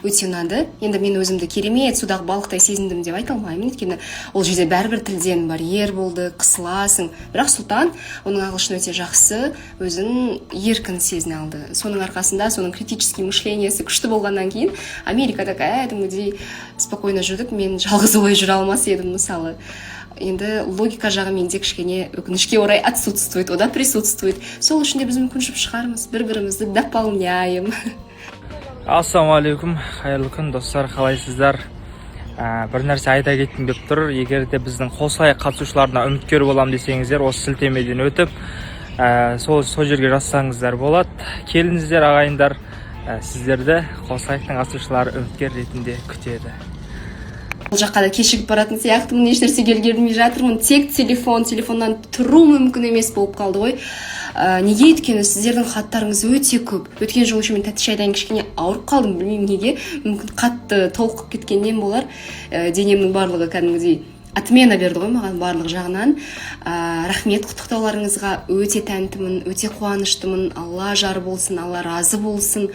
Өте ұнады. Енді мен өзімді керемет судағы балықтай сезіндім деп айта алмаймын, өйткені ол жерде бәрібір тілден барьер болды, қысыласың. Бірақ Сұлтан, оның ағылшыны өте жақсы, өзін еркін сезіне алды. Соның арқасында, соның критический мышление сі күшті болғаннан кейін Америкада кәдімгідей спокойно жүрдік. Мен жалғыз олай жүре алмас едім, мысалы. Енді логика жағы менде кішкене, өкінішке орай, отсутствует, онда присутствует. Сол үшін де біз мүмкін жұп шығармыз, бір бірімізді дополняем. Ассалаумағалейкум, қайырлы күн, достар, қалайсыздар? Бір нәрсе айта кеткім келіп тұр. Егер де біздің Қосылайық қатысушыларына үміткер боламын десеңіздер, осы сілтемеден өтіп, сол жерге жазсаңыздар болады. Келіңіздер, ағайындар, сіздерді Қосылайықтың қатысушылары үміткер ретінде күтеді. Бұл жаққа да кешігіп баратын сияқтымын, ешнәрсеге үлгермей жатырмын. Тек телефон, телефоннан тұру мүмкін емес болып қалды ғой. Неге? Өйткені сіздердің хаттарыңыз өте көп. Өткен жолы еще мен тәтті шайдан кішкене ауырып қалдым, білмеймін неге, мүмкін, қатты толқып кеткеннен болар. Денемнің барлығы кәдімгідей отмена берді ғой маған барлық жағынан. Рахмет құттықтауларыңызға, өте тәнтімін, өте қуаныштымын. Алла жар болсын, Алла разы болсын.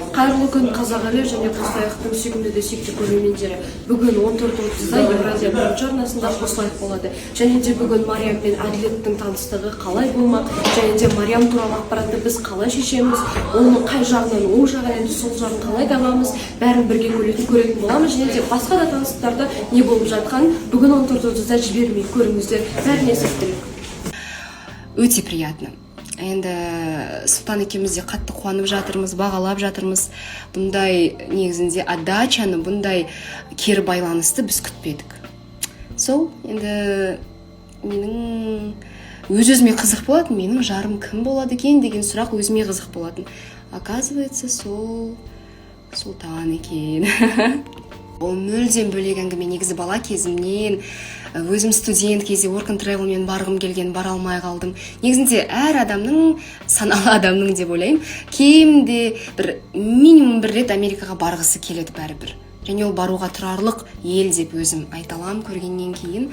Қайырлы күн, қазақ елі және Қосылайықтың сүйкімді де сүйікті көрермендері! Бүгін 14:30-да Евразия бірінші арнасында Қосылайық болады. Және де бүгін Мариям мен Әділеттің таныстығы қалай болмақ және де Мариям туралы ақпаратты біз қалай шешеміз, оның қай жағынан, оң жағын енді сол жағын қалай табамыз, бәрін бірге көретін боламыз. Және де басқа да таныстықтарда не болып жатқанын бүгін 14:30-да жібермей көріңіздер. Бәріне сәттілік! Өте приятно. Енді Сұлтан екеуміз де қатты қуанып жатырмыз, бағалап жатырмыз. Бұндай негізінде отдача ны, бұндай кері байланысты біз күтпедік. Сол енді менің өз өзіме қызық болатын, менің жарым кім болады екен деген сұрақ өзіме қызық болатын. Оказывается, сол Сұлтан екен. Ол мүлдем бөлек әңгіме. Негізі бала кезімнен, өзім студент кезде work and travel мен барғым келген, бара алмай қалдым. Негізінде әр адамның, саналы адамның деп ойлаймын, кемінде бір, минимум бір рет Америкаға барғысы келеді бәрібір. Және ол баруға тұрарлық ел деп өзім айта аламын көргеннен кейін.